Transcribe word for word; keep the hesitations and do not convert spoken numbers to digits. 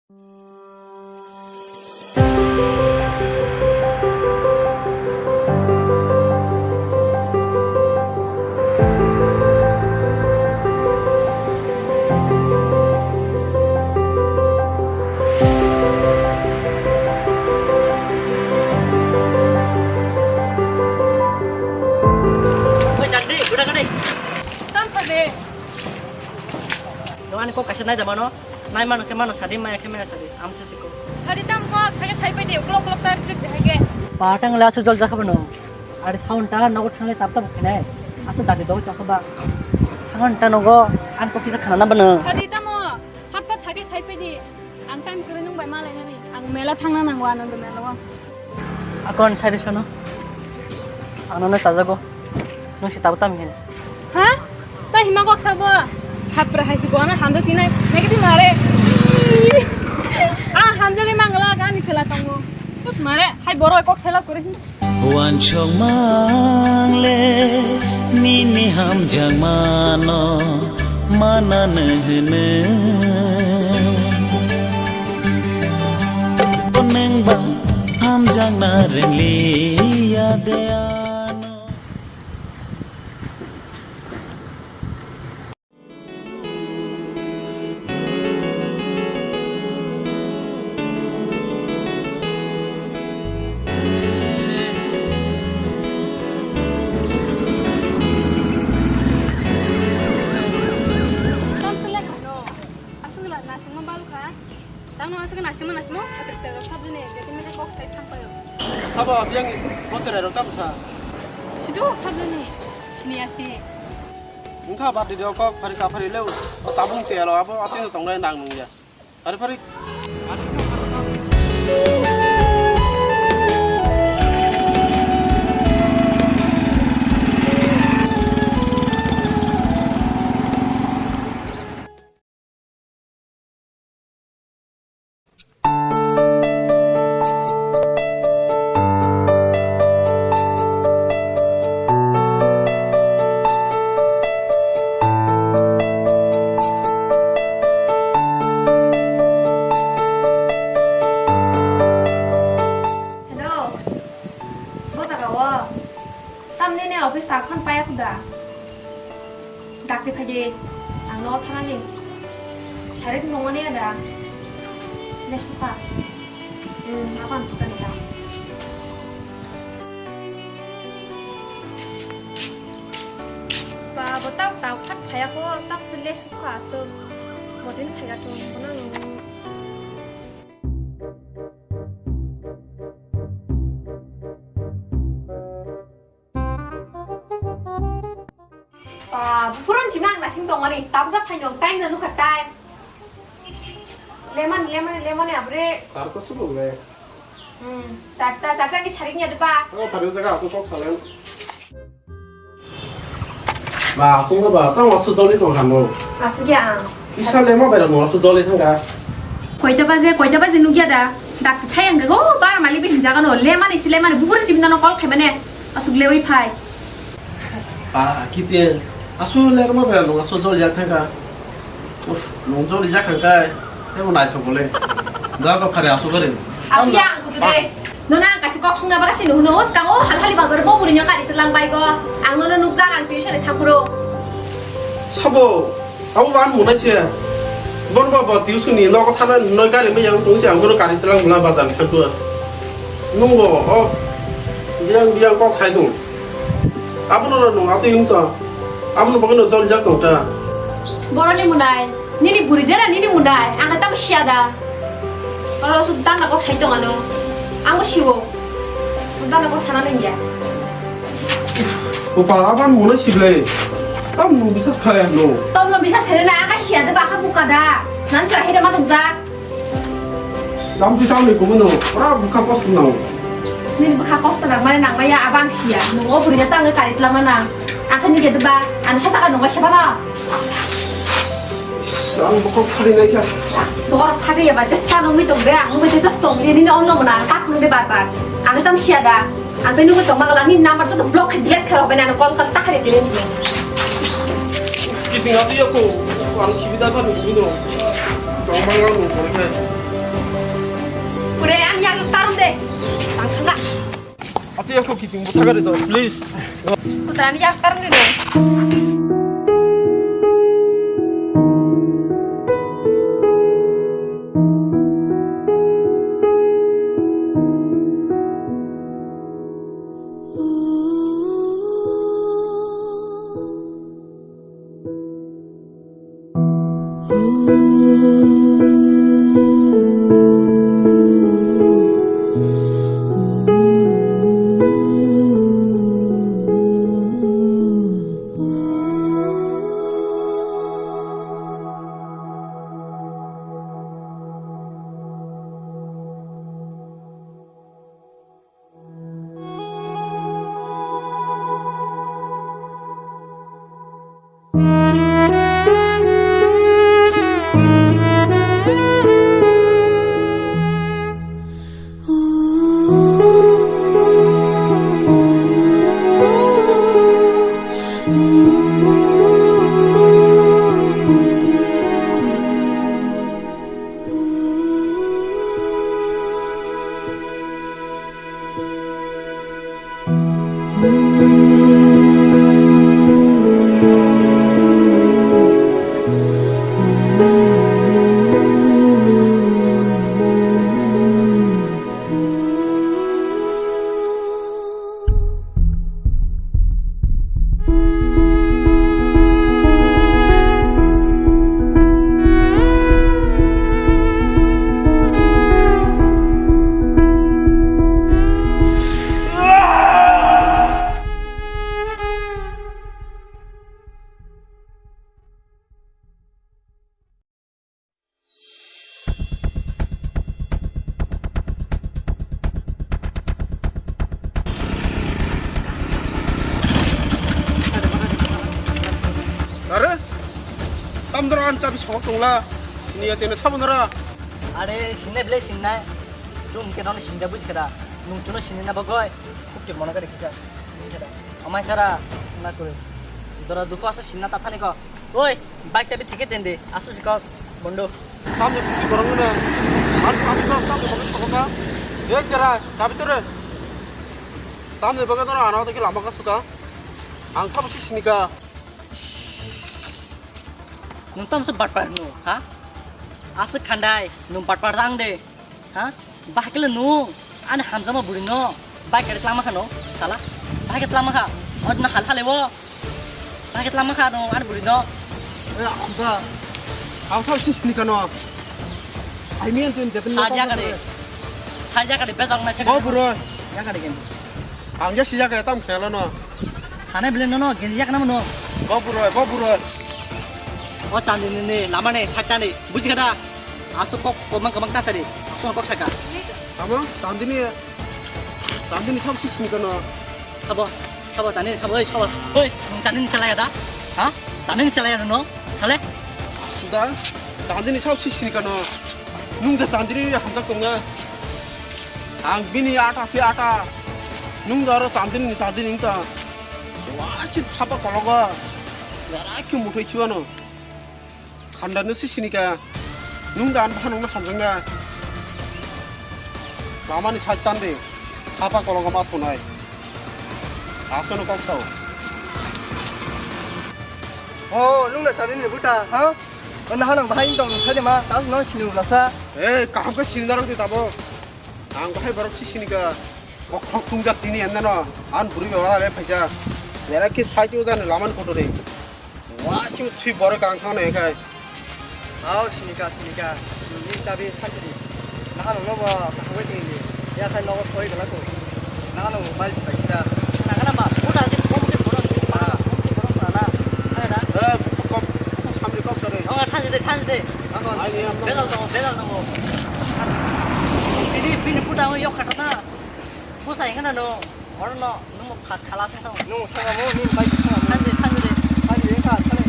Oi, Jagdi, udah gede. Tam sade. Doan ko kasih naik dah mano. Nai mano ke mano sadi maya ke maya sadi. Am sisi ko. Sadi tam ko sake sai pe di uklok uklok tar trip deh ke. Patang le asu jol jakha bano. Ari sound ta nogo thangle tap tap kene. Asu dadi do chakha ba. Thangon ta nogo an ko kisa khana na bano. Sadi tamo. Hat pat sake sai pe di. Ang time kore nung bai malai nani. Ang mela thangna nango Ananda mela o. Akon sari sono. Ano na chajago. Nung si tabu tam hin. Ha? Ta hima kok sabo. Chapra hai si bona hamdo tinai. Nagi di mare. Ah, hamjali mangala gani khela tongo. Put mare. Hai boro kok sela kore hin. Wansok mang le nini hamjakmano mananw hwnwi. Nwngbw hamjakna rwngya de ano. Aswk nasingma balu kha. Tangno aswk nasingma nasingma sakri sakri sabjani, betin mete kok sai thang payo. Sabo abiyang bochora rok tamo sa. Sido sabjani, sini asi. Wngkha bad di kok phari ka phari leo. O tabung se alo abo atino tongnai nang nungya. Phari phari. Hello, bo jaga o? Tamni ne office ta khon paya khuda? Dakti phaidi, ang nogo thanani. Sarik nungmani ada. Lesuka. Hmm, apan tukani ta. Ba, bo tau tau khat phaya ko, tau sule suka aswk. Bodin phaya thung, bono nung. Ah, bukuron chimang nasing tongmani, tabuk da phaino, time da nukha time. Lemon, lemon, lemon ya bre. Tar ko subu be. Hmm, charta, charta ki sarik nya depa. Oh, tari jaga aku kok salen. Ba, aku ba, tang wasu joli tong kamo. Asu ya ang. Isa lema bayar mo wasu joli thangka. Koita baje, koita baje nugya da. Dak thai ang go, bara mali bi hinjaga no, lemani si lemani, bukuron chimna no call khai mane. Aswk lewi phai. Ba, kitir. Aswk lerma bera nung aswk jol jak thangka. Uf, nung jol jak thangka. Tebo naithok bole. Da ko phari aswk kare. Aswk ya ang kutu de. Nona ang kasi kok sungna ba kasi nuhno os kango hal hali bazar bo buri nyong kari tlang bai go. Ang nono nukjak ang tuition e thapuro. Sabo. Abo ban mwnai se. Bon ba ba tuition ni nogo thana noi gari mai yang tong se ang bono gari telang mula bazar thangtu. Nung bo o. Biang biang kok sai dong. Abo no no ati yung to. Abo no bagno jol jak tong ta. Boroni mwnai. Nini buri dera nini mwnai. Ang kata siya da. Oro suddan na kok sai tong ano. Ang siwo. Suddan na kok sana nengya. Bupal aban mwnai siblai. Tam nung bisas khlai ang no. Tom no bisas khlai na aka siya de baka buka da. Nan chwla heda ma thokjak. Sam ti tam ni kumu no. Ora buka kos nang. Nini buka kos nang mane nang maya abang siya. Nung o buri ta ngai kari tlang mana. Aka ni ge de ba. An sa sa ka nung siya bala. Ang bokol phari nai kha. Bokol phari ya ba, just ta nungwi tong de, ang nungwi just tong de, nini onno mona, tak nung de bar bar. Ang tam siya da. Ang tei nungwi tong magala, nini number joto block khe delete khe rok bai, ang call kal ta khe de delete. Kiting ati ya ko, ang khibi da thani nungwi no. Tong magala nung phari kha. Be, ani yak tarung de. Tang thangna. Ati yakho kiting buthaga de to, please. Kutrani yak tarung de. Are? Tamdara an chabi sok tongla. Siniya tene sabonara. Are, sinne ble sinnai. Chum ke noni sinja buj keda. Nung chuno sinina bagoi. Khub ke mono kare kisa. Amai sara na koi. Dora dukho asa sinna tathani ko. Oi, bike chabi thike tende, asu sikok, bondo. Tamni kuchi borok no. Ar tamni no tamni bagwi sokota. Ek jara, chabi tore. Tamni bagwi no ano teki lama ka suka. Ang sabo si sinika. Nung tamsa batpar no, ha? Asa khandai, nung batpar dang de. Ha? Bahai khe le nung ani hamjakma bwrwi no bahai khe tlangma kha no, sala? Bahai khe tlangma kha. O na hal hale o. Bahai khe tlangma kha no ani bwrwi no. Eh, khuda. Ang thau sis ni kano. Ai mian tun jatun. Sa ja kare. Sa ja kare bejak na se. Ko buro. Ja kare gen. Ang ja sijak ya tam khela no. Thane bile no no gen jak na no. Ko buro, ko buro. O chandi ni ni lama ne sakta ni. Buji kada. Aswk kok kwbang kwbang ta sari, aswk kok saka. Tamo, tandini, tandini thok sis ni kono. Thabo, thabo, tandini thabo, oi, thabo. Oi, nung tandini chalaya da? Ha? Tandini chalaya no? Sale? Suda, tandini thok sis ni kono. Nung da tandini hamjak tongnai. Ang bini ata se ata. Nung da aro tandini tandini ta. Wa, chin thapa kologo. Yara ki muthai khiwano. Khanda no si sinika. Nung dan bahan nung hamjang na. Lama ni side tan de. Hapa kolong ma thunai. Aso no kok sao. Oh, nung na tani ni buta, ha? Nang hanang bahai dong sai de ma, tas no sini ulasa. Eh, kaham ke sini darok di tabo. Ang bahai borok si sinika. Kok khok tungjak tini enda no. An buri baba le phaijak. Yara ki side o dan lama ni koto de. Wa, chu thui bore kang thang nai khai. Ao, sinika, sinika. Ni chabi thakiri. Nahano no ba kahwe tini. Ya khai nogo soi gala ko. Nahano mobile pai ta. Nahana ba, ko da je kom ke boron. Ah. Kom ke boron na. Ana da. Eh, kom, kom samri kom sare. Oh, thanji de, thanji de. Ako. Ai ni am. Bedal no, bedal no. Bini, bini puta yok khatana. Busa hingana no. Oro no, nung kha-, khala sing thang. Nung thang amo, ni bai thang amo. Thang de, thang de. Bai de ka, thang de.